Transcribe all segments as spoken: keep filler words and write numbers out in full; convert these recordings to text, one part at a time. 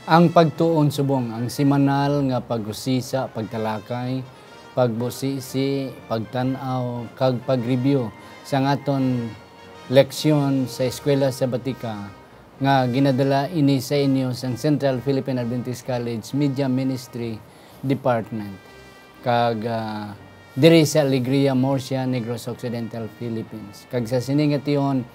Ang pagtuon subong, ang semanal nga pag-usisa, pagtalakay, pagbusisi, pagtan-aw, kag pag-review sang aton leksyon sa Eskwela Sabatika nga ginadala ini sa inyo sang Central Philippine Adventist College Media Ministry Department kag, ah, diri sa Alegria, Murcia, Negros Occidental, Philippines. Kag sa sini nga tion,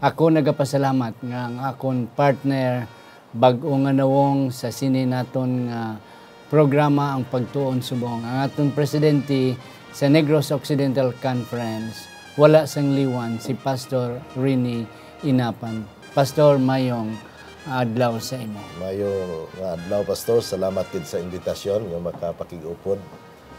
ako nagapasalamat nga ang akon partner, bag-o nga nawong sa sini naton nga programa, ang Pagtuon Subong, ang aton presidente sa Negros Occidental Conference, wala sang liwan, si Pastor Rini Inapan. Pastor, mayong adlaw sa imo. Mayo nga adlaw, Pastor. Salamat gid sa imbitasyon nga makapakig-upod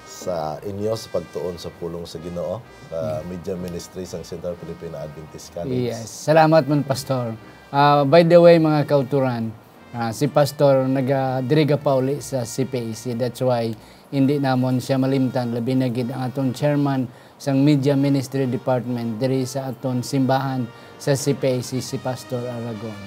sa inyo sa pagtuon sa pulong sa Ginoo sa Mm. Media Ministry sang Central Filipino Adventist College. Yes. Salamat man, Pastor. Ah, by the way, mga kauturan, ah, si Pastor naga-, diri gapauli sa C P A C. That's why hindi namon siya malimtan, labi na gid ang aton chairman sang Media Ministry Department diri sa aton simbahan sa C P A C, si Pastor Aragon.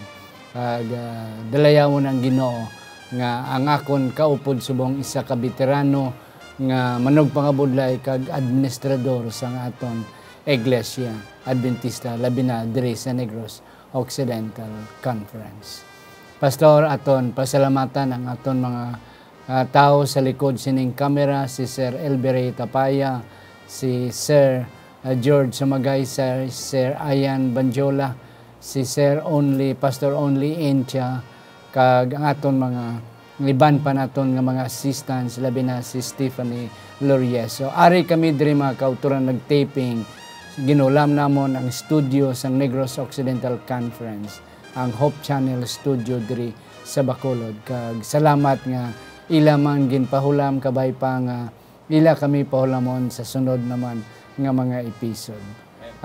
Kag, ah, dalayawon ang Ginoo nga ang akon kaupod subong isa ka beterano nga manugpangabudlay kag administrador sang aton Iglesia Adventista, labi na diri sa Negros Occidental Conference. Pastor, aton pasalamatan ang aton mga, ah, tawo sa likod sining kamera, si Sir Elbery Tapaya, si Sir, ah, George Sumagay, Sir, Sir Ian Banjola, si Sir Only, Pastor Only Encha, kag ang aton mga iban pa naton nga mga assistants, labi na si Stephanie Lorieso. Ari kami diri, mga kauturan, nag-taping. Ginulam namon ang studio sang Negros Occidental Conference, ang Hope Channel Studio diri sa Bacolod. Kag salamat nga ila man ginpahulam, kabay pa nga ila kami pahulamon sa sunod naman nga mga episode.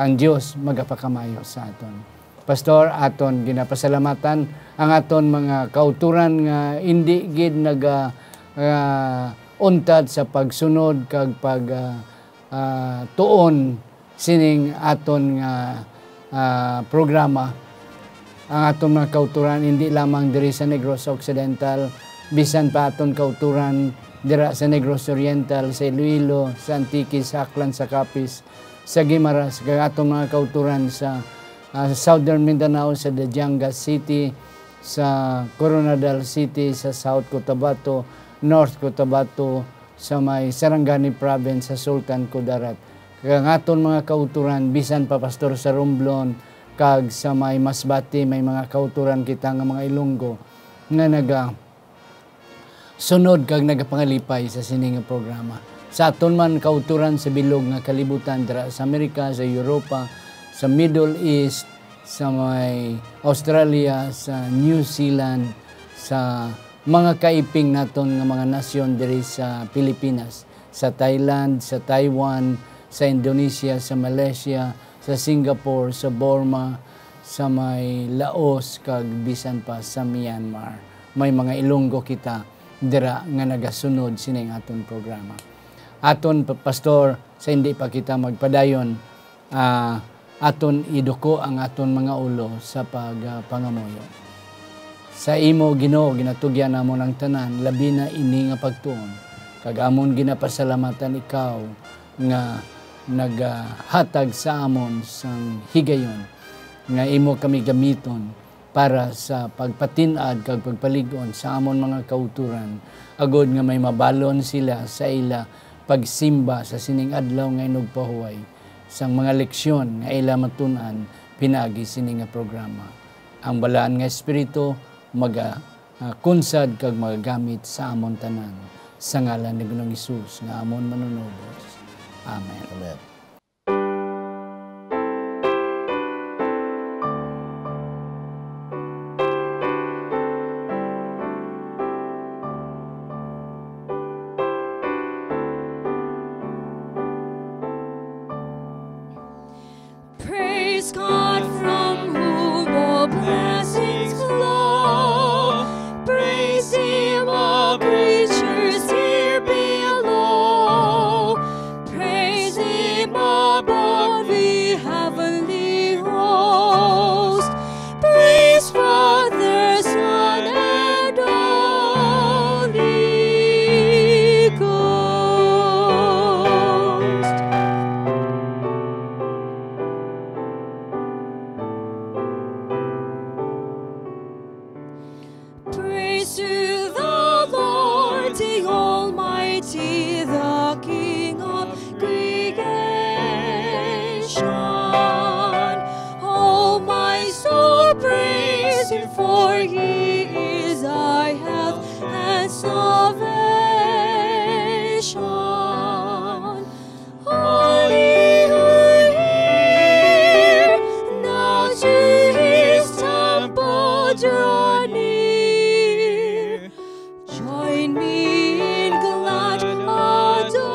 Ang Dios magapakamayo sa aton. Pastor, aton ginapasalamatan ang aton mga kauturan nga indi gid naga, ah, untad sa pagsunod kag pag, ah, ah, tuon sining aton nga, ah, programa. Ang aton mga kauturan, hindi lamang diri sa Negros Occidental, bisan pa aton kauturan dira sa Negros Oriental, sa Iloilo, sa Antique, sa Aklan, sa Capiz, sa Guimaras, kag aton mga kauturan sa, ah, Southern Mindanao, sa Dajanga City, sa Koronadal City, sa South Cotabato, North Cotabato, sa may Sarangani Province, sa Sultan Kudarat. Kag ang aton mga kauturan, bisan pa, Pastor, sa Romblon kag sa may Masbate, may mga kauturan kita nga mga Ilonggo nga naga-, sunod kag nagapangalipay sa sini nga programa. Sa aton man kauturan sa bilog nga kalibutan, dira sa Amerika, sa Europa, sa Middle East, sa may Australia, sa New Zealand, sa mga kaiping naton nga mga nasyon diri sa Pilipinas, sa Thailand, sa Taiwan, sa Indonesia, sa Malaysia, sa Singapore, sa Burma, sa may Laos, kag bisan pa sa Myanmar. May mga Ilonggo kita dira nga nagasunod sining aton programa. Aton, pa-, Pastor, sa hindi pa kita magpadayon, ah, aton iduko ang aton mga ulo sa pag, ah, pangamuyo. Sa imo, Ginoo, ginatugyan namon ang tanan, labi na ini nga pagtuon, kag amon ginapasalamatan ikaw nga nagahatag sa amon sang higayon nga imo kami gamiton para sa pagpatin-ad kag pagpalig-on sa amon mga kauturan, agod nga may mabalon sila sa ila pagsimba sa sining adlaw nga inugpahuway, sang mga leksyon nga ila matun-an pinaagi sini nga programa. Ang Balaan nga Espiritu maga-, ah, kunsad kag magagamit sa amon tanan, sa ngalan ni Ginoong Hesus nga amon Manunubos. Amen. Amen. Praise God from whom all blessings flow. Praise Him, all creatures here below. Praise Him salvation. All ye who hear, now to his temple draw near. Join me in glad adoration.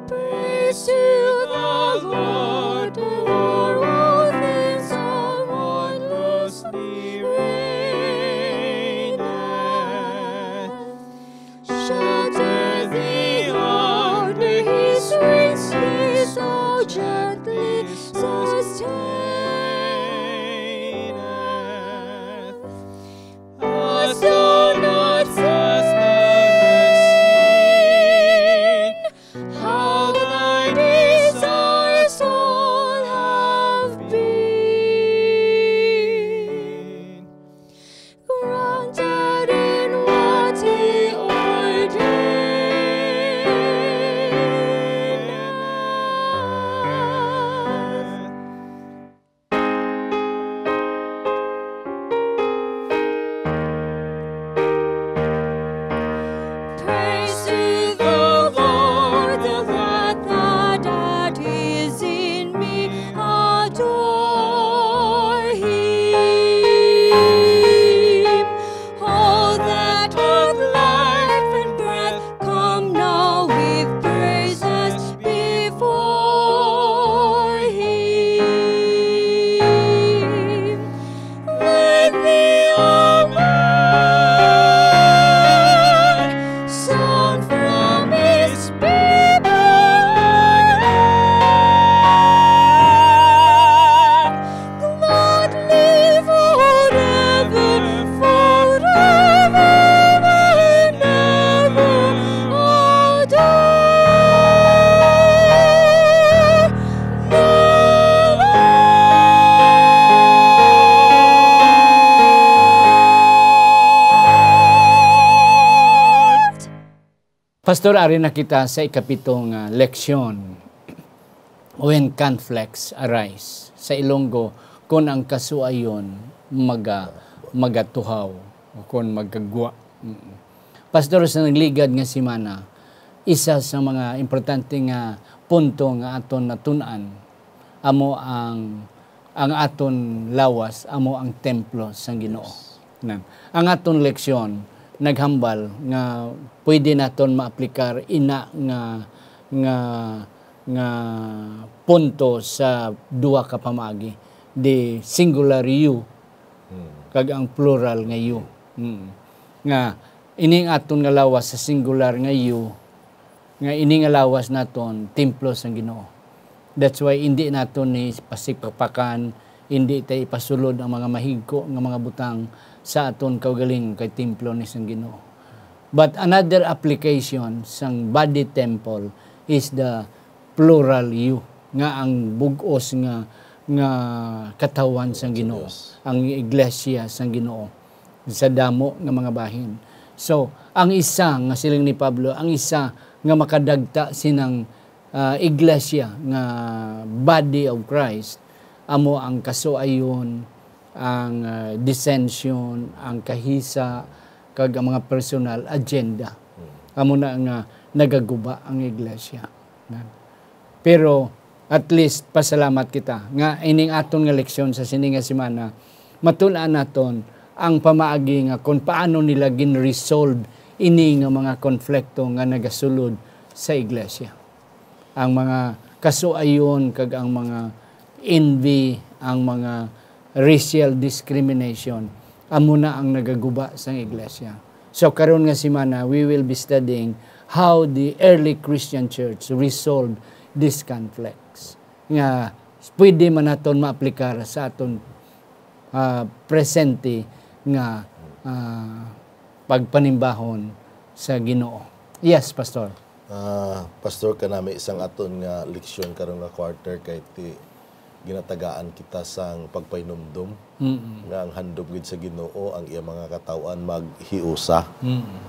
Praise to the Lord, the Lord of things, all wondrously reigneth. Shelter thee under his wings, he so gently sustaineth. Hast thou not seen how thy desires all have been granted in what he ordaineth? Praise to the Lord, let the dead is in me adore him. All that hath life and breath, come now with praises before him. Let the humble sound from his people. Gladly forever, forever and ever, adore the Lord. Pastor, ari na kita sa ikapito nga leksyon. When conflicts arise. Sa Ilonggo, kun ang kasuayon maga-, magatuhaw o kun magagwa. Mm. Pastor, sa nagligad nga semana, isa sa mga importante nga punto nga aton natun-an amo ang, ang aton lawas amo ang templo sang Ginoo. Yes. Nan. Ang aton leksyon naghambal nga pwede naton maaplikar ina nga, nga, nga punto sa duha ka pamaagi, the singular you Hmm. kag ang plural nga you. Hmm. Nga ining aton nga lawas sa singular nga you, nga ini nga lawas naton templo sang Ginoo. That's why indi naton ni pasikpakan, indi ta ipasulod ang mga mahigko nga mga butang sa aton kaugalingon kay templo ni sang Ginoo. But another application sang body temple is the plural you, nga ang bug-os nga, nga katawhan sang Ginoo, Yes. ang iglesia sang Ginoo sa damo nga mga bahin. So, ang isa nga siling ni Pablo, ang isa nga makadagta sinang, ah, iglesia nga body of Christ, amo ang kasuayon, ang, ah, dissension, ang kahisa, kag ang mga personal agenda. Hmm. Amo na nga nagaguba ang iglesia. Nan. Pero at least pasalamat kita nga ining aton nga leksyon sa sini nga semana, matun-an naton ang pamaagi nga kung paano nila gin-resolve ini nga mga konflikto nga nagasulod sa iglesia. Ang mga kasuayon kag ang mga envy, ang mga racial discrimination, amo na ang nagaguba sang iglesia. So, karon nga semana, we will be studying how the early Christian church resolved these conflicts nga pwede man naton maaplikar sa aton, ah, presente nga, ah, pagpanimbahon sa Ginoo. Yes, Pastor. Ah, Pastor, kanami sang aton nga leksyon karon nga quarter kay ti ginatagaan kita sang pagpahinumdom Mm-mm. nga ang handom gid sa Ginoo ang iya mga katawhan maghiusa. Mm-mm.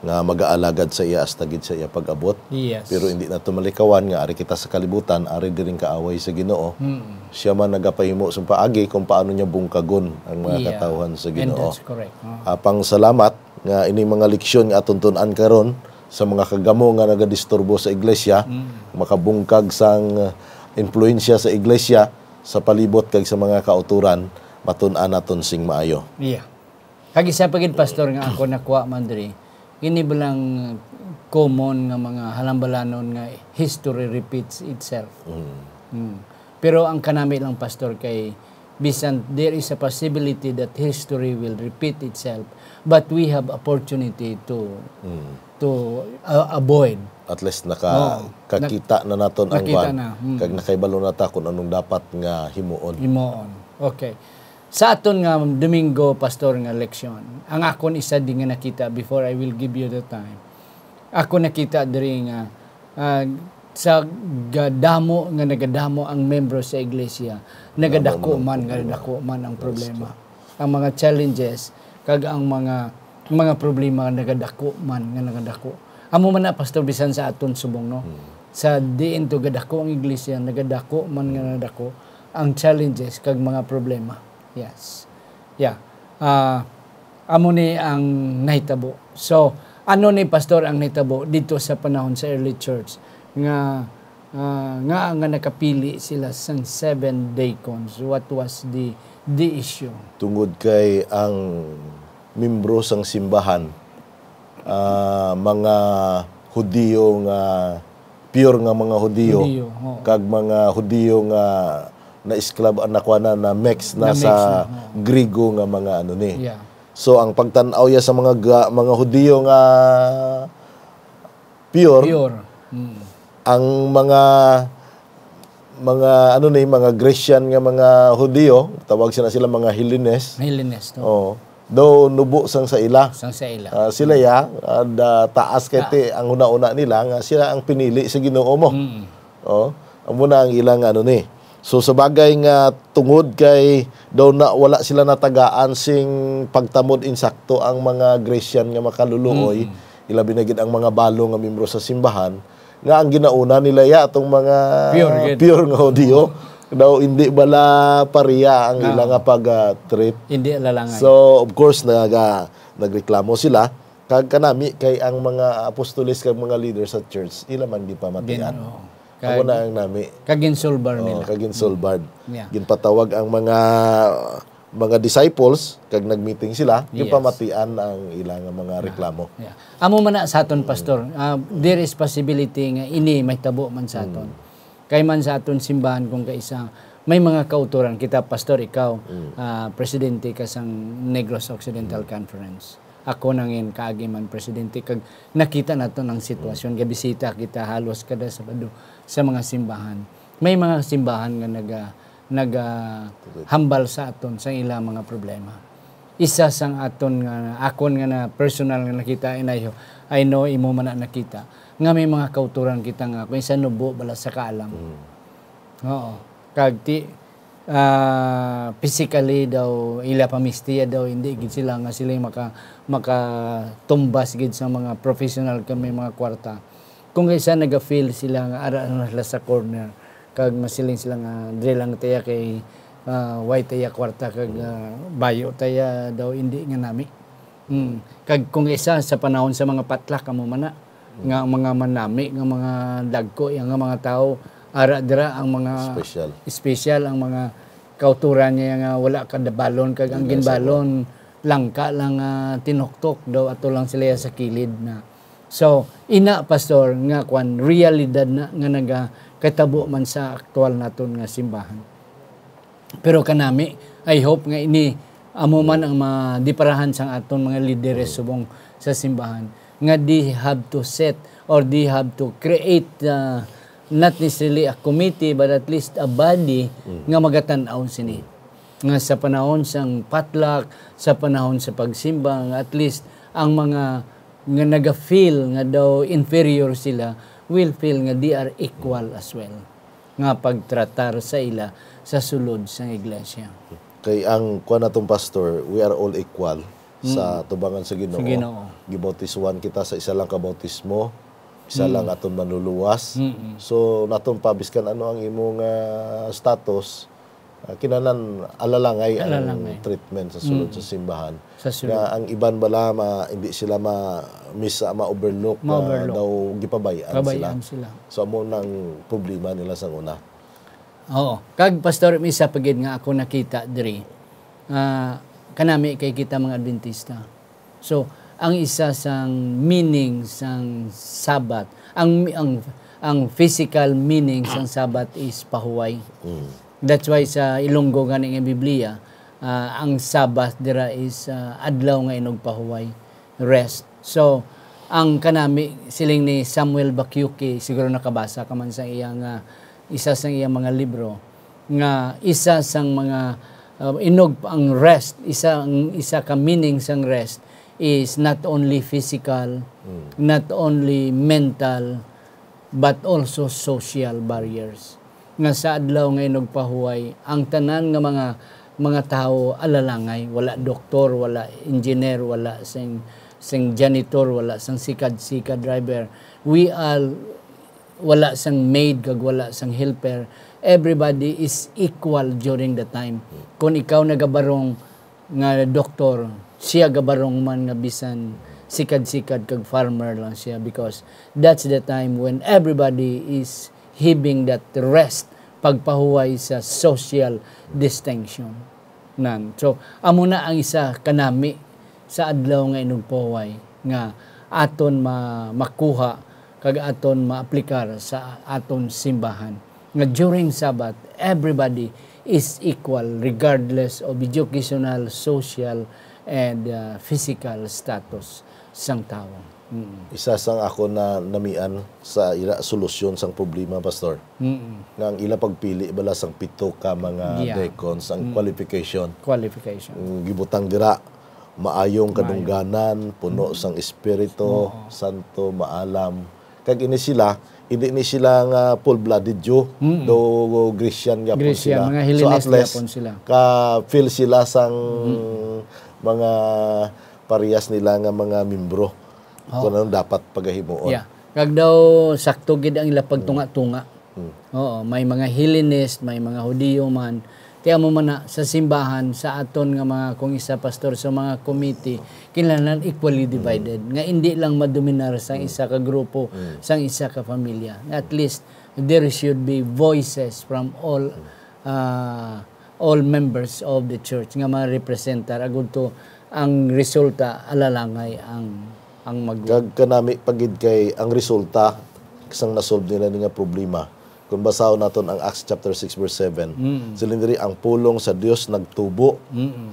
nga magaalagad sa iya hasta gid sa iya pag-abot. Yes. Pero hindi nato malikawan nga ari kita sa kalibutan, ari diri ang kaaway sa Ginoo. Mm. Siya man nagapahimo sa paagi kung paano niya bungkagon ang mga Yeah. katawhan sa And Ginoo. That's correct. Oh. Apang salamat nga ining mga leksyon nga aton tun-an karon sa mga kagamo nga nagadisturbo sa iglesia, Mm. makabungkag sang, uh, impluwensya sa iglesia, sa palibot kag sa mga kautoran, matun-an naton sing maayo. Yeah. Kag isa pa gid, Pastor, nga ako nakuha man diri, ini ba lang common nga mga halambalanon nga history repeats itself? Mm. Mm. Pero ang kanami lang, Pastor, kay bisan there is a possibility that history will repeat itself, but we have opportunity to Mm. to uh, avoid. At least naka, kakita na naton ang Nakita kwan, na, mm. kag nakahibalo na ta kung anong dapat nga himuon. Himuon. Okay. Sa aton nga Domingo, Pastor, nga leksyon, ang akon isa di nga nakita, before I will give you the time, ako nakita diri nga, ah, sa gadamo nga nagadamo ang membro sa iglesia, nagadako Damo man man, ang problema. nagadako man ang That's problema. Ang mga challenges, kag ang mga mga problema nagadako man nga nagadako. Amo man na, Pastor, bisan sa aton subong, no? Hmm. Sa diin to gadako ang iglesia, nagadako man nga nagadako ang challenges kag mga problema. Yes. Yeah. Ah, amo ni ang nahitabo. So, ano ni, Pastor, ang nahitabo dito sa panahon sa early church nga, ah, nga, nga nakapili sila sang seven deacons? What was the, the issue? Tungod kay ang membro sang simbahan, ah, mga Hudiyo nga, pure nga mga Hudiyo, Hudiyo, oo. kag mga Hudiyo nga na-esklab-, nakuha na, na-mix na Na-mix sa na, oo. Griego nga mga ano ni. Yeah. So, ang pagtan-aw ya sa mga ga-, mga Hudiyo nga pure, Pure. Mm. ang mga, mga ano ni, mga Grecian nga mga Hudiyo, tawag sila, sila mga Hellenes. Hellenes, no? Oh, daw nubo sang sa ila. Sang sa ila. Ah, sila ya, ah, da, taas kay ti ang una-una nila nga sila ang pinili sa Ginoo mo. Mm. Oh, amo na ang ilang ano ni. So, sa bagay nga tungod kay daw na wala sila natagaan sing pagtamod insakto ang mga Grecian nga makaluluoy, Mm. ilabi na gid ang mga balo nga miyembro sa simbahan, nga ang ginauna nila ya atong mga Pure gid. pure nga Hudiyo. Daw hindi bala pareha ang Ah. ila nga pag, ah, treat. Hindi alalangay. So, of course, naga, nagreklamo sila. Kag kanami kay ang mga apostoles kag mga leaders sa church, ila man gipamatian. Gin-, oo. Amo Kag- na ang nami. Kag ginsulbar Oh, nila. kag ginsulbard. Yeah. Ginpatawag ang mga mga disciples kag nagmeeting sila, Yes. gipamatian ang ila nga mga reklamo. Yeah. Amo man na sa aton, Pastor. Ah, there is possibility nga ini mahitabo man sa aton. Mm. Kay man sa aton simbahan kung kaisa, may mga kautoran. Kita, Pastor, ikaw, Mm. ah, presidente ka sang Negros Occidental Conference. Ako nangin kaagi man presidente, kag nakita nato ang sitwasyon. Gabisita kita halos kada Sabado sa mga simbahan. May mga simbahan nga naga, naga hambal sa aton sa ilang mga problema. Isa sang aton nga, akon nga na personal nga nakita, and I, I know imo man na nakita, nga may mga kautoran kita nga kung isa nubo bala sa kaalam. Mm. Oo. Kag ti, ah, physically daw, ila pamistiya daw, hindi gid sila nga sila yung maka, makatumbas gid sa mga professional kag may mga kwarta. Kung kaysa naga-feel sila nga ara na sila sa corner, kag masiling sila nga, "Diri lang taya kay, ah, way taya kwarta kag, ah, bayo taya daw, hindi nga nami." Hmm. Kag kung isa sa panahon sa mga patlak, amo man na, nga ang mga manami, nga mga dagko, yang nga mga tao, ara dira ang mga Special. special, ang mga kauturan niya nga wala kadabalon, kag ang Hindi na sa ginbalon, langka lang, ah, tinuktok daw, ato lang sila sa kilid na. So, ina, Pastor, nga kwan, realidad na nga nagakatabo man sa aktual naton nga simbahan. Pero kanami, I hope nga ini amo man ang madiparahan sang aton mga lideres subong sa simbahan, nga they have to set or they have to create, uh, not necessarily a committee, but at least a body nga magatan-aw sini. Nga sa panahon sang patlak, sa panahon sa pagsimba, nga at least ang mga nga naga-feel nga daw inferior sila will feel nga they are equal as well nga pagtratar sa ila sa sulod sang iglesia. Kay ang kuan natong pastor, we are all equal. sa tubangan sa Ginoo. Ginoo. Gibautisuhan kita sa isa lang ka bautismo, isa lang aton manluluwas. Mm-mm. So, naton pa, biskan ano ang imong, ah, status, ah, kinahanglan alalangay ang Alalangay. treatment sa sulod Mm. sa simbahan. Sa sulod. Nga ang iban bala, ma-, hindi sila ma-, mis-, ma-overlook, ah, Ma-overlook. daw gipabay-an sila. Pabay-an sila. So, amo nang problema nila sang una. Oo. Kag, Pastor, may isa pa gid nga ako nakita diri. Ah, kanami kay kita mga Adventista. So, ang isa sang meaning sang Sabbath, ang, ang, ang physical meaning sang Sabbath is pahuway. Mm. That's why sa Ilonggo gani nga Biblia, ah, ang Sabbath dira is, ah, adlaw nga inugpahuway, rest. So, ang kanami, siling ni Samuel Bakyuki, siguro nakabasa ka man sa iyang, ah, isa sang iyang mga libro, nga isa sang mga, uh, inog ang rest, isa, ang isa ka meaning sang rest is not only physical, Mm. not only mental, but also social barriers. Nga sa adlaw nga inugpahuway, ang tanan nga mga, mga tawo alalangay, wala doktor, wala engineer, wala sing, sing janitor, wala sang sikad-sikad driver. We are wala sang maid kag wala sang helper. Everybody is equal during the time. Kung ikaw nagabarong nga doktor, siya gabarong man nga bisan sikad-sikad kag farmer lang siya, because that's the time when everybody is having that rest, pagpahuway sa social distinction. Nan. So, amo na ang isa kanami sa adlaw nga inugpahuway nga aton ma-, makuha kag aton maaplikar sa aton simbahan. Nga during Sabbath, everybody is equal regardless of educational, social, and, uh, physical status sang tawo. Mm. Isa sang ako na namian sa ila solusyon sang problema, Pastor, Mm. nga ang ila pagpili bala sang pito ka mga Yeah. deacons, ang Mm. qualification. Qualification. Mm, gibutang dira, maayong Maayo. kadungganan, puno Mm. sang Espiritu Oo. Santo, maalam. Kag ini sila, hindi ni sila nga full-blooded Jew, Mm. do Grecian gyapon Grecian, sila. mga So, Hellenes at least, gyapon sila. ka-feel sila sang Mm. mga parehas nila nga mga membro. Oo. Kung anong dapat pagahimuon. Yeah. Kag daw sakto gid ang ila pagtunga-tunga. Mm. Oo, may mga Hellenist, may mga Hudiyo man. Ti amo man na, sa simbahan, sa aton nga mga, kung isa pastor, sa mga committee, kinahanglan equally divided. Mm. Nga hindi lang madominar sang Mm. isa ka grupo, Mm. sang isa ka pamilya. At least, there should be voices from all, Mm. ah, all members of the church nga marepresentar agud to ang resulta alalangay ang, ang mag- Kag kanami pa gid kay ang resulta sang nasolve nila ni nga problema. Kung basahon naton ang Acts chapter six verse seven, Mm. siling diri, "Ang pulong sa Dios nagtubo, Mm.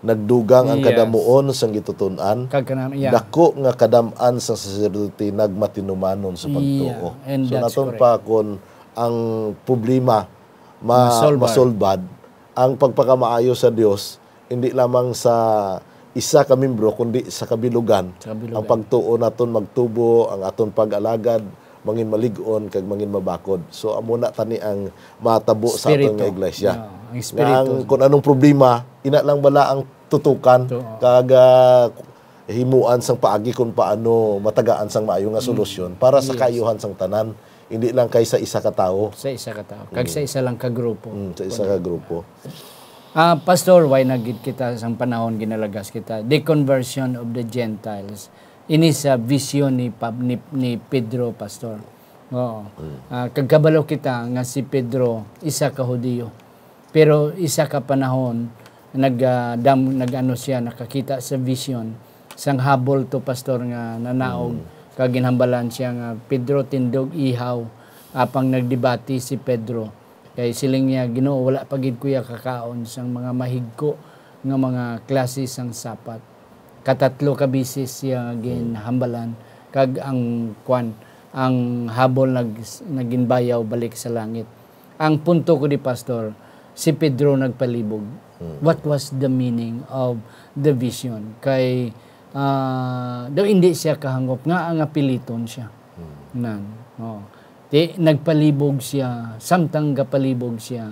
nagdugang ang Yes. kadamuon sang gitutun-an, Kag kanami, yeah. dako nga kadam-an sang saserdote nagmatinumanon sa pagtuo." Yeah, and So, that's naton correct. pa kung ang problema ma-, Masolbar. masolbad, ang pagpakamaayo sa Dios, hindi lamang sa isa ka membro, kundi sa kabilugan. Sa kabilugan. Ang pagtuo naton magtubo, ang aton pag-alagad mangin malig-on kag mangin mabakod. So, amo na tani ang matabo sa aton Espiritu. nga iglesia. Yeah, ang Nga ang espiritu. kung anong problema, ina lang bala ang tutukan Tuo. kag, ah, himuan sang paagi kung paano matagaan sang maayo nga Mm. solusyon para sa Yes. kaayuhan sang tanan, hindi lang kay sa isa ka tawo. Sa isa ka tawo. Kag Mm. sa isa lang ka grupo. Mm, sa isa ka grupo. Ah, Pastor, way na gid kita sang panahon ginalagas kita. The conversion of the Gentiles. Ini sa vision ni Pab-, ni, ni Pedro, Pastor. Oo. Mm. Ah, kag kabalo kita nga si Pedro, isa ka Hudiyo. Pero isa ka panahon, nag, ah, dam-, nag-ano siya, nakakita sa vision, sang habol to, Pastor, nga nanaog, Mm. kag ginhambalan siya nga, "Pedro, tindog, ihaw." Apang nagdebate si Pedro, kay siling niya, "Ginoo, wala pa gid ko ya kakaon sang mga mahigko nga mga klase sang sapat." Katatlo ka bisis siya ginhambalan, kag ang, kwan, ang habol nag-, naginbayaw balik sa langit. Ang punto ko di, Pastor, si Pedro nagpalibog. Mm. What was the meaning of the vision? Kay, ah, daw hindi siya kahangop nga ang apiliton siya. Mm. Nan, oo. Ti, nagpalibog siya, samtang gapalibog siya,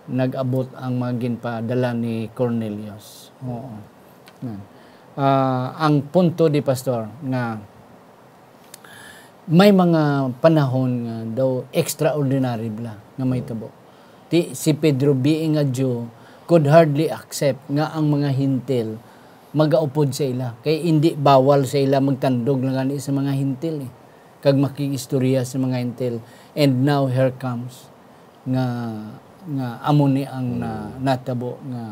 nag-abot ang mga ginpadala ni Cornelius. Oo. Nan. Ah, ang punto di, Pastor, nga may mga panahon nga daw extraordinary bala nga may tabo. Ti, si Pedro, being a Jew, could hardly accept nga ang mga Hentil magaupod sa ila. Kay indi bawal sa ila magtandog lang gani sa mga Hentil, eh, kag makig-istorya sa mga Hentil. And now here comes nga, nga amo ni ang na-, natabo nga,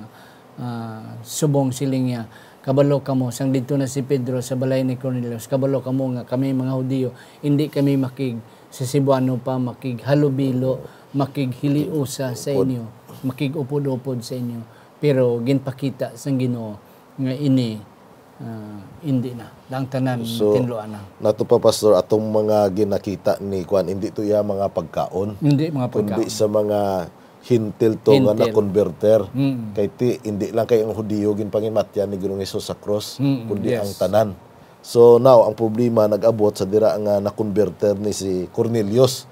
ah, subong siling niya, "Kabalo kamo, sang didto na si Pedro sa balay ni Cornelius, kabalo kamo nga kami mga Hudiyo, indi kami makig-, sa Cebuano pa, makighalubilo, makighiliusa sa inyo, makig-upod-upod sa inyo." Pero ginpakita sang Ginoo nga ini, ah, indi na. Ang tanan So, tinluan na. nato pa, Pastor, atong mga ginakita ni Kwan, hindi to iya mga pagkaon, Hindi mga kundi pagkaon. sa mga Hintil to nga Hintil. nakonberter. Mm. Kay ti, hindi lang kay ang Hudiyo ginpangimatyan ni Ginoong Hesus sa krus, Mm, kundi yes. ang tanan. So now, ang problema nag-abot sa dira nga nakonberter ni si Cornelius.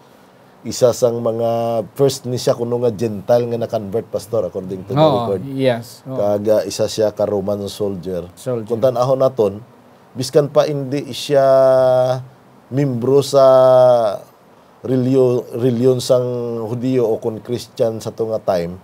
Isa sang mga first ni siya kuno nga Gentile nga na-convert, Pastor, according to the Oo, record. yes. Oo. Kag, ah, isa siya ka Roman soldier. Soldier. Kung tan-ahon naton, biskan pa hindi siya membro sa relyo-, reliyon sang Hudiyo o kon Christian sa to nga time,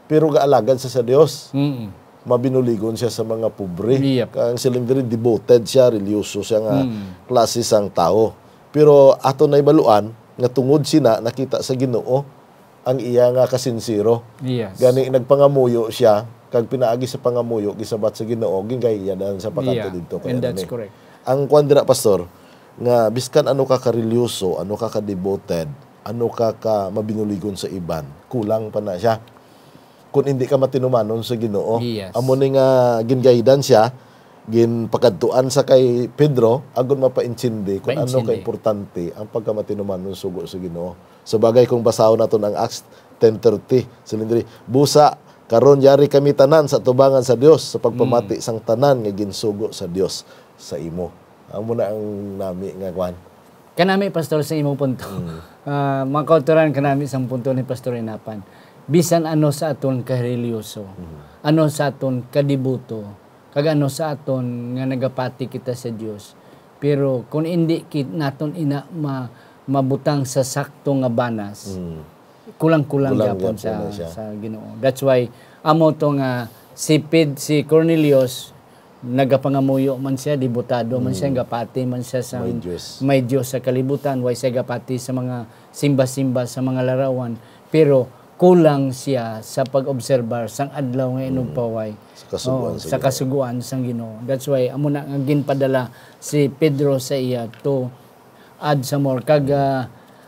pero gaalagad siya sa Dios. Mm. Mabinuligon siya sa mga pobre. Yep. Kang siling diri, devoted siya, reliyoso siya nga Mm. klase sang tawo. Pero ato na ibaluan nga tungod sina nakita sa Ginoo ang iya nga kasinsiro. Yes. Gani nagpangamuyo siya, kag pinaagi sa pangamuyo, gisabat sa Ginoo, ginggahiyadan sa pagkadto Yeah, didto kay and ano that's ni. correct. Ang kwan dira, Pastor, nga biskan ano ka kareliyoso, ano ka ka-devoted, ano ka ka mabinuligon sa iban, kulang pa na siya. Kung hindi ka matinumanon sa Ginoo, Yes. amo ni nga ginggahiyadan siya, ginpakadtuan sa kay Pedro, agon mapaintindi kung ano Paintindi. ka importante ang pagkamatinumanon sugo sa Ginoo. Sa bagay, kung basahon naton ang Acts ten thirty, siling diri, "Busa, karon yari kami tanan sa atubangan sa Dios sa pagpamati Mm. sang tanan nga ginsugo sa Dios sa imo." Amo na ang nami nga kwan. Kanami, Pastor, sa imong punto. Mm. Ah, mga kautoran, kanami sang punto ni Pastor Inapan. Bisan ano sa aton kareliyoso, Mm. ano sa aton kadibuto, kag ano sa aton nga nagapati kita sa Dios. Pero kung indi kit-, naton ina ma-, mabutang sa sakto nga banas, Mm. kulang-kulang Kulang gyapon gyapon sa, na siya. sa Ginoo. That's why, amo to nga si Ped-, si Cornelius, nagapangamuyo man siya, debotado man siya, Mm. gapati man siya sa May Dios. may Dios sa kalibutan, way siya gapati sa mga simba-simba sa mga larawan, pero kulang siya sa pag-obserbar sang adlaw nga Mm. inugpaway. Sa kasugoan Oh, sa sa Ginoo. kasugoan sang Ginoo. That's why, amo na nga ginpadala si Pedro sa iya to add some more. Kag, Mm. ah,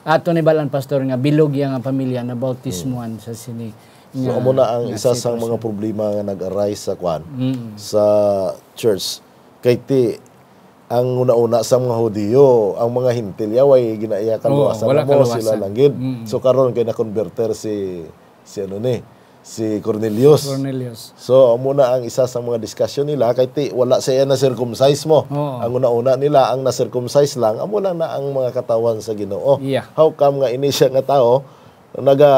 ato ni balan, Pastor, nga bilog iya nga pamilya nabautismuhan Mm. sa sini So, nga, amo na ang nga isa sang mga sitwasyon. problema nga nag-arise sa kwan, Mm. sa church. Kay ti, ang una-una sa mga Hudiyo, ang mga Hentil, yaway ginaiya Oo, kaluwasan wala na mo, kaluwasan. sila lang gid. Mm. So, karon kay nakonberter si, si ano ni, si Cornelius. Cornelius. So, amo na ang isa sa mga diskusyon nila, kay ti, wala sa iya na-circumcise mo. Oo. Ang una-una nila, ang na-circumcise lang, amo lang na ang mga katawhan sa Ginoo. Yeah. How come nga ini siya nga tawo, naga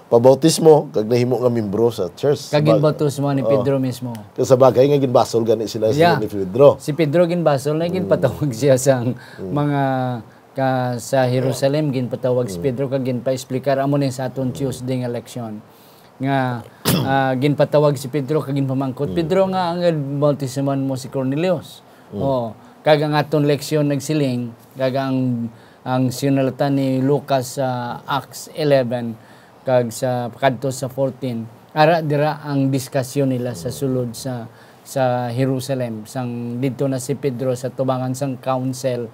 pabautismo kag nahimo nga membro sa church. Kag Sa bag-, ginbautismo ni oh. Pedro mismo. Kag sa bagay nga ginbasol gani sila sa Yeah. ni Pedro. Si Pedro ginbasol na Mm. ginpatawag siya sang Mm. mga ka, sa Jerusalem, ginpatawag si Mm. Pedro kag ginpa-explicar, amo ni sa aton Mm. Tuesday nga leksyon. Nga, ah, ginpatawag si Pedro kag ginpamangkot, Mm. "Pedro, nga ang bautismo mo si Cornelius?" Mm. Oh, kag ang aton leksyon nagsiling, kag ang, ang sinulatan ni Lucas sa Acts eleven, kag sa pakadto sa fourteen, ara dira ang diskasyon nila sa sulod sa, sa Jerusalem. Sang didto na si Pedro sa tubangan sang council,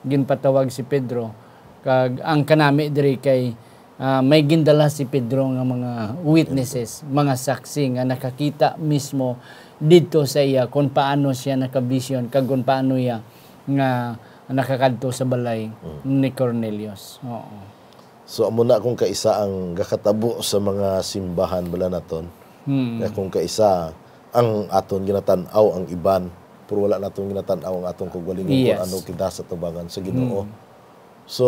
ginpatawag si Pedro, kag ang kanami diri kay, ah, may gindala si Pedro nga mga witnesses, mga saksi nga nakakita mismo didto sa iya kung paano siya nakabisyon kag kung paano iya nga nakakadto sa balay Mm. ni Cornelius. Oo. So, amo na kung kaisa ang gakatabo sa mga simbahan bala naton. Hmm. Nga kung kaisa ang aton ginatan-aw ang iban, pero wala naton ginatan-aw ang aton kaugalingon kung Yes. ano kita sa tubangan sa Ginoo. Hmm. So,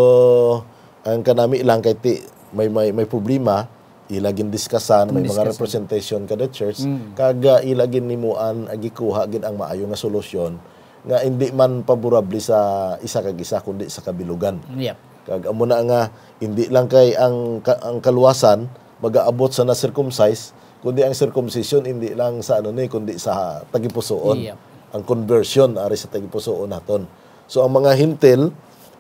ang kanami lang kay ti-, may, may, may problema, ila gindiskasan, may mga Gindiskasan. representation kada church, Mm. kag, ah, ila ginimuan, ah, gikuha gid ang maayo nga solusyon nga indi man paborable sa isa kag isa, kundi sa kabilugan. Yep. Kag amo na nga, indi lang kay ang ka-, ang kaluwasan magaabot sa na-circumcise, kundi ang circumcision indi lang sa ano ni, kundi sa tagipusoon. Yep. Ang conversion ari sa tagipusoon naton. So, ang mga Hentil,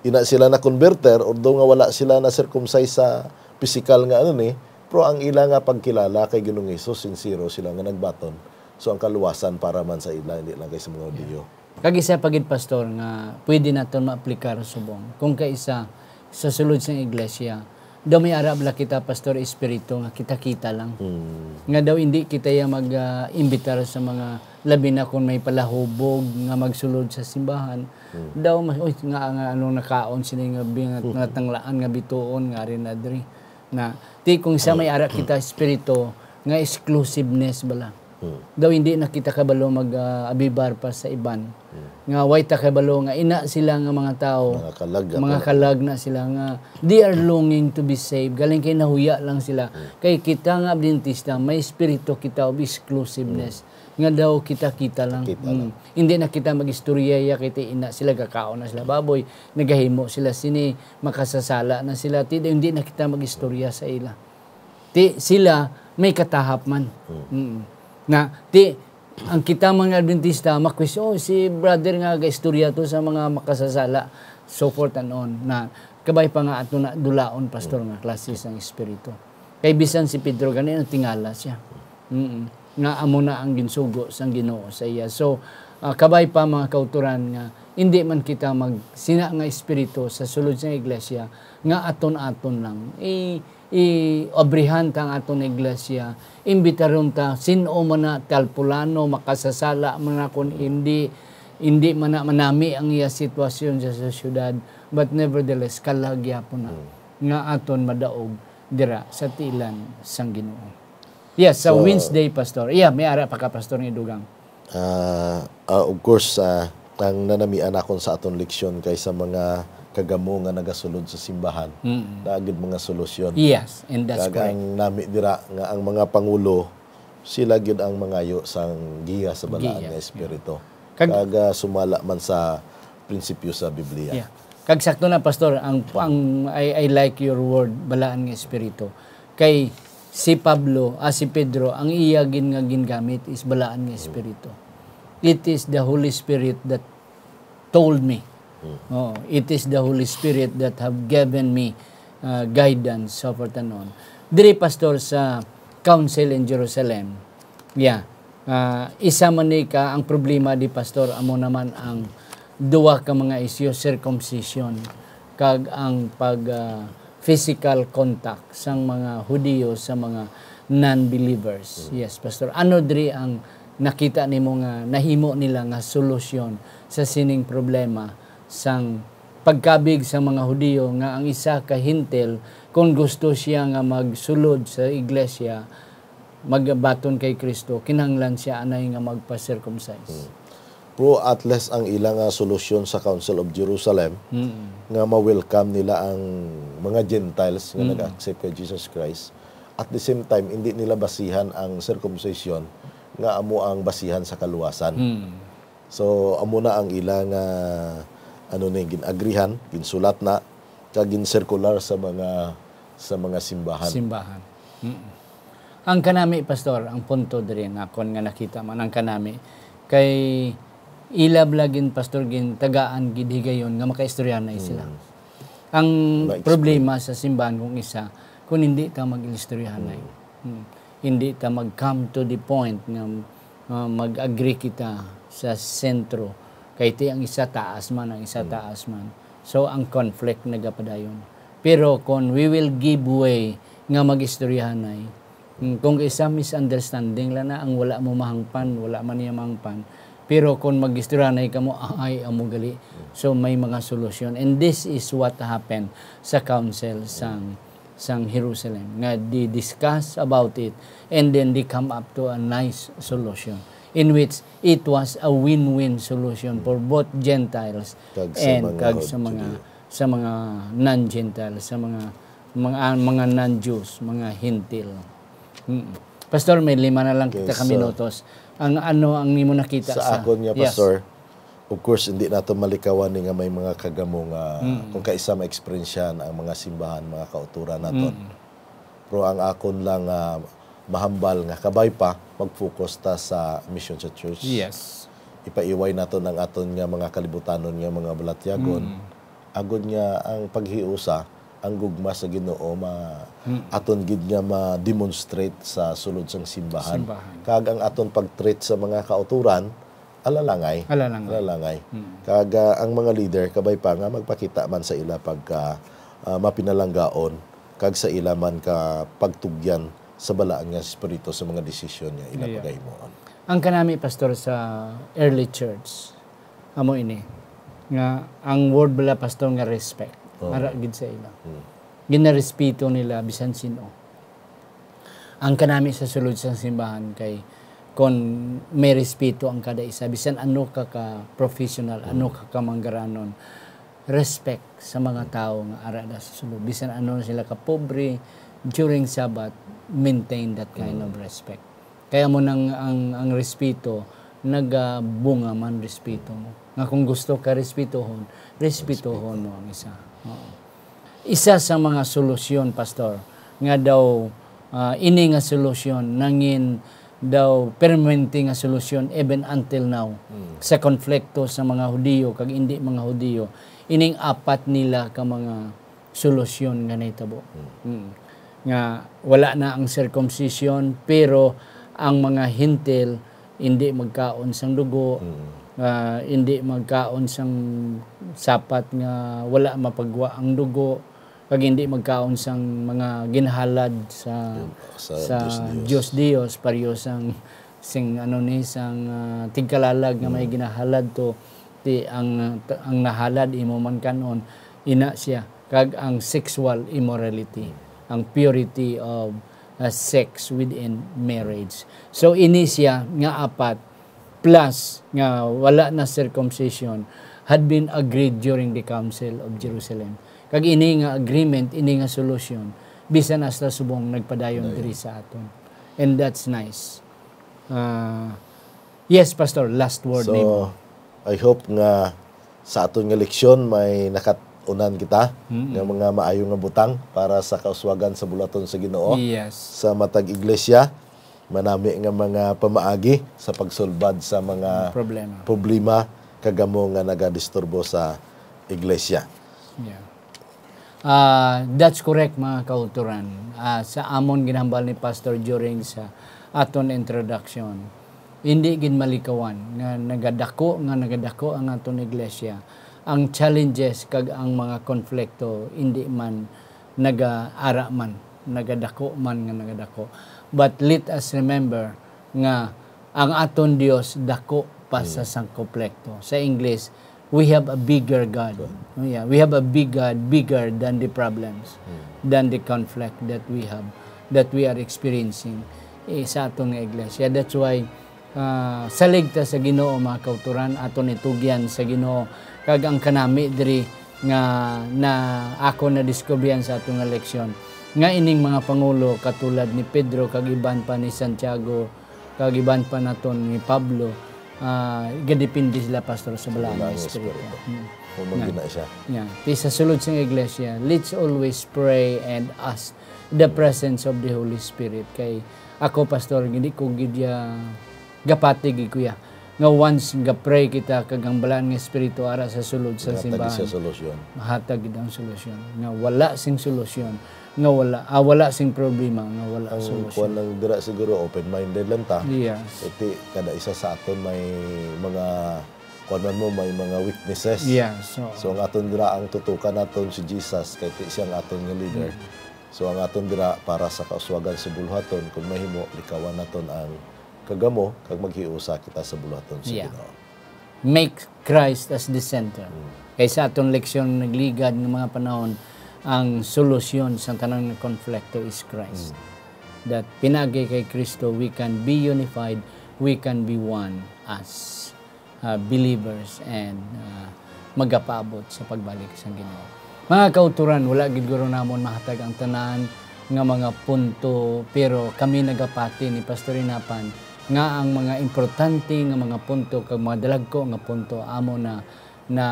ina sila na converter, although nga wala sila na circumcise sa pisikal nga ano ni, pero ang ila nga pagkilala kay Ginoong Hesus, sincero sila nga nagbaton. So, ang kaluwasan para man sa ila, hindi lang kay sa mga Hudiyo. Kag isa pa gid, Pastor, nga pwede naton maaplikar subong. Kung kaisa, sa sulod sang iglesia, daw may ara bala kita, Pastor, espiritu nga kita-kita lang. Hmm. Nga daw hindi kita ya mag, ah, imbitar sa mga, labi na kung may palahubog nga magsulod sa simbahan. Hmm. Daw, mas, "Uy, nga, nga, anong nakaon sini nga bi-, nga, Hmm. nga tanglaan nga bituon nga ari na diri?" Na, ti kung sa may ara kita espiritu nga exclusiveness bala. Hmm. Daw hindi na kita kabalo mag, ah, abibar pa sa iban. Hmm. Nga way ta kabalo nga ina sila nga mga tawo, Mga kalag, mga ato. kalag na sila nga they are longing to be saved. Galing kay nahuya lang sila. Hmm. Kay kita nga Adventista, may espiritu kita of exclusiveness. Hmm. Nga daw kita-kita lang. Kita Mm. lang. Hindi na kita mag-istorya ya kay ti ina sila, gakaon na sila baboy, nagahimo sila sini, makasasala na sila. Ti, hindi na kita mag-istorya sa ila. Ti, sila may katahap man. Hmm. Mm. Na, ti, ang kita mga Adventista, makwis, "Oh, si brother nga gaistorya to sa mga makasasala," so forth and on. Na, kabay pa nga ato na dulaon, Pastor, nga klase sang espiritu. Kay bisan si Pedro, gani, natingala siya. Mm. Nga amo na ang ginsugo sang Ginoo sa iya. So, ah, kabay pa, mga kautoran, nga hindi man kita mag-, sina nga espiritu sa sulod sa iglesia, nga aton-aton lang. I-, i-abrihan ta ang aton iglesia, imbitaron ta, sin-o man na, tal pulano, makasasala man na, kung hindi, hindi man na manami ang iya sitwasyon sa, sa syudad, but nevertheless, kalag gyapon na Hmm. nga aton madaog dira sa tiilan sang Ginoo. Yes, sa So, Wednesday, Pastor. Yeah, may ara pa ka, Pastor, nga idugang. Ah, ah, of course, ah, ang nanamian nakon sa aton leksyon kay sa mga kagamo nga nagasulod sa simbahan, Mm. naa gid mga solusyon. Yes, and that's Kag correct. ang nami dira nga ang mga pangulo, sila gyud ang mangayo sang giya sa balaan Giya, nga yeah. espiritu. Kag Kag, ah, sumala man sa prinsipyo sa Biblia. Yeah. Kag sakto na, Pastor, ang, ang, I, I like your word, balaan nga espiritu. Kay si Pablo, ah, si Pedro, ang iya gin nga gingamit is balaan nga espiritu. "It is the Holy Spirit that told me." Hmm. Oh, "It is the Holy Spirit that have given me, uh, guidance," so forth and on. Diri, Pastor, sa Council in Jerusalem, yeah, ah, isa man ni ka, ang problema di, Pastor, amo naman ang duwa ka mga isyu, circumcision kag ang pag, ah, physical contact sang mga Hudiyo sa mga non-believers. Mm. Yes, Pastor. Ano diri ang nakita nimo nga nahimo nila nga solusyon sa sining problema sang pagkabig sa mga Hudiyo nga ang isa ka Hentil, kung gusto siya nga magsulod sa iglesia, magbaton kay Cristo, kinahanglan siya anay nga magpa-circumcise. Hmm. Pero at least ang ila nga solusyon sa Council of Jerusalem Mm. nga ma-welcome nila ang mga Gentiles nga Mm. nag-accept kay Jesus Christ. At the same time, hindi nila basihan ang circumcision nga amo ang basihan sa kaluwasan. Mm. So, amo na ang ila nga, ano ni, gin-agrihan, ginsulat na, kag gin-circular sa mga, sa mga simbahan. Simbahan. Mm. Ang kanami, Pastor, ang punto diri nga kon nga nakita man ang kanami, kay ila bala gin, Pastor, gintagaan gid higayon nga makaistoryahanay sila. Mm. Ang Ma-explain. problema sa simbahan kung isa, kung hindi ta mag-istoryahanay. Mm. Mm. Hindi ta mag-come to the point nga, ah, mag-agree kita sa sentro. Kay ti ang isa taas man, ang isa Mm. taas man. So, ang conflict nagapadayon. Pero kung we will give way nga mag-istoryahanay, mm, kung isa misunderstanding lang na ang wala mo mahangpan, wala man niya mahangpan. Pero kung mag-istoryahanay kamo, ay, amo gali. So, may mga solusyon. And this is what happened sa council sang, sang Jerusalem. Nga they discuss about it and then they come up to a nice solution in which it was a win-win solution for both Gentiles Kag sa and mga kag sa mga Judeo. sa mga non-Gentiles, sa mga mga, ang mga non-Jews, mga Hentil. Mm. Pastor, may lima na lang Okay, kita ka so, minutos. Ang ano ang imo nakita sa sa akon nga, Yes. Pastor, of course, hindi nato malikawan ni nga may mga kagamo nga Mm. kung kaisa maeksperiensyahan ang mga simbahan, mga kauturan naton. Mm. Pero ang akon lang, ah, mahambal nga kabay pa, mag-focus ta sa mission sa church. Yes. Ipaiway naton ang aton nga mga kalibutanon nga mga balatyagon. Mm. Agod nga ang paghiusa, ang gugma sa Ginoo ma-, Mm. aton gid nga ma-demonstrate sa sulod sang simbahan. Simbahan. Kag ang aton pag-treat sa mga kauturan, alalangay. Alalangay. Alalangay. Mm. Kag, ah, ang mga leader, kabay pa nga magpakita man sa ila pagka, ah, mapinalanggaon, kag sa ila man ka pagtugyan sa balaan nga espiritu sa mga desisyon nga ila Yeah. pagahimuon. Ang kanami, Pastor, sa early church, amo ini, nga ang word bala, Pastor, nga respect. Oh. Ara gid sa ila. Hmm. Ginarespeto nila bisan sin-o. Ang kanami sa sulod sa simbahan kay kon may respeto ang kada isa, bisan ano ka ka professional, ano Mm. ka ka manggaranon, respect sa mga tawo nga ara na sa sulod. Bisan ano na sila ka pobre, during Sabbath, maintain that kind of Mm. respect. Kaya mo nang ang, ang respeto, nagabunga man respeto mo. Nga kung gusto ka respetohon, respetohon Respeto. mo ang isa. Oo. Isa sa mga solusyon, Pastor, nga daw, ah, ini nga solusyon nangin daw permanente nga solusyon even until now Mm. sa konflikto sa mga Hudiyo kag indi mga Hudiyo, ining apat nila ka mga solusyon nga nahitabo. Mm. Mm. Nga wala na ang circumcision, pero ang mga Hentil indi magkaon sang dugo, Mm. ah, indi magkaon sang sapat nga wala mapagwa ang dugo, kag indi magkaon sang mga ginahalad sa, Sa sa Diyos-Diyos. Diyos-Diyos, pareho sang, sing, ano ni, sang, ah, tigkalalag nga may Mm. ginahalad to, ti ang, ang nahalad imo man kanon, ina siya, kag ang sexual immorality, Mm. ang purity of, ah, sex within marriage. So, ini siya nga apat, plus nga wala na circumcision, had been agreed during the Council of Jerusalem. Kag ini nga agreement, ini nga solusyon, bisan hasta subong nagpadayon Dayon. diri sa aton. And that's nice. Ah, yes, Pastor, last word So, nimo. I hope nga sa aton nga leksyon may nakat-unan kita Mm-mm. nga mga maayo nga butang para sa kauswagan sa buluhaton sa Ginoo. Yes. Sa matag iglesia, manami nga mga pamaagi sa pagsulbad sa mga Problema. problema kag amo nga nagadisturbo sa iglesia. Yeah. Ah, that's correct, mga kauturan. Ah, sa amon ginhambal ni Pastor during sa aton introduction, hindi gid malikawan nga nagadako, nga nagadako ang aton iglesia. Ang challenges kag ang mga konflikto hindi man nagaara man, nagadako man nga nagadako. But let us remember nga ang aton Dios dako pa sa Mm. sang konflikto. Sa English, we have a bigger God. Good. Oh, yeah. We have a big God, bigger than the problems, Mm. than the conflict that we have, that we are experiencing, eh, sa aton nga iglesia. That's why, ah, salig ta sa Ginoo, mga kauturan, aton itugyan sa Ginoo. Kag ang kanami diri nga na ako nadiskubrihan sa aton nga leksyon, nga ining mga pangulo katulad ni Pedro kag iban pa ni Santiago, kag iban pa naton ni Pablo, ah, gadepende sila, Pastor, sa Sa Balaan nga Balaan nga Espiritu. Espiritu. Hmm. Kung Yan. magina siya. Yan. Ti sa sulod sang iglesia, let's always pray and ask the presence of the Holy Spirit. Kay ako, Pastor, hindi ko gid ya gapati gid ko ya nga once ga-pray kita kag ang Balaan nga Espiritu ara sa sulod sa Hatag simbahan, siya solusyon. Mahatag gid ang solusyon. Nga wala sing solusyon, nga wala, ah, wala sing problema, nga wala Ang solusyon. kuwan lang dira siguro, open-minded lang ta. Yes. Iti, kada isa sa aton may mga, kuwan man mo, may mga weaknesses. Yes, oo. So, ang aton dira, ang tutukan naton si Jesus, kay ti siya ang aton nga leader. Mm. So, ang aton dira para sa kauswagan sa buluhaton, kung mahimo, likawan naton ang kagamo, kag maghiusa kita sa buluhaton sa Yeah. Ginoo. Make Christ as the center. Mm. Kay sa aton leksyon nagligad nga mga panahon, ang solusyon sa tanan nga konflikto is Christ. Mm. That pinagi kay Kristo, we can be unified, we can be one as, uh, believers and, uh, magapaabot sa pagbalik sa Ginoo. Mga kauturan, wala gid guro namon mahatag ang tanan nga mga punto, pero kami nagapati ni Pastor Inapan nga ang mga importante nga mga punto kag mga dalagko nga punto amo na na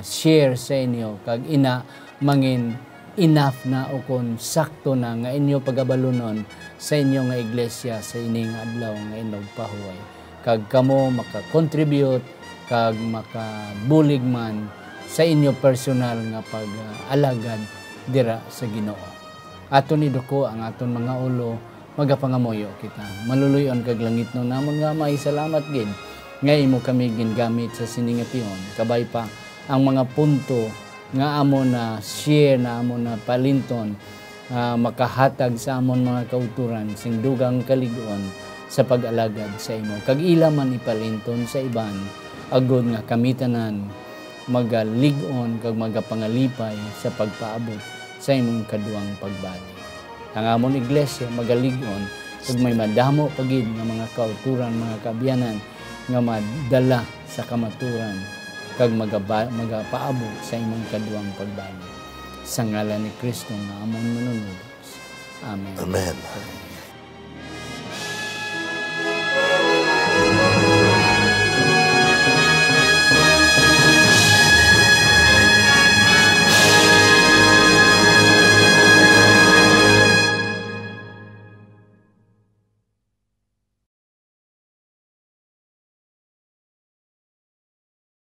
share sa inyo, kag ina mangin enough na ukon sakto na nga inyo pagabalunon sa inyo nga iglesia sa ini nga adlaw nga inyo pahuway, kag kamo maka-contribute kag makabulig man sa inyo personal nga pag-alagad dira sa Ginoo. Aton iduko ang aton mga ulo, magapangamuyo kita. Maluloy-on kag langitnon namon nga Amay, salamat gid nga imo kami gingamit sa sini nga tion. Kabay pa ang mga punto nga amo na share, na amo na palinton, ah, makahatag sa amon mga kauturan sing dugang kalig-on sa pag-alagad sa imo, kag ila man ipalinton sa iban, agod nga kami tanan magalig-on kag magapangalipay sa pagpaabot sa imong kaduang pagbalik. Ang amon iglesia magalig-on kag may madamo pa gid nga mga kauturan, mga kaabyanan, nga madala sa kamaturan kag magaba-, magapaabot sa imong kaduang pagbalik. Sa ngalan ni Cristo nga amon Manunubos. Amen. Amen.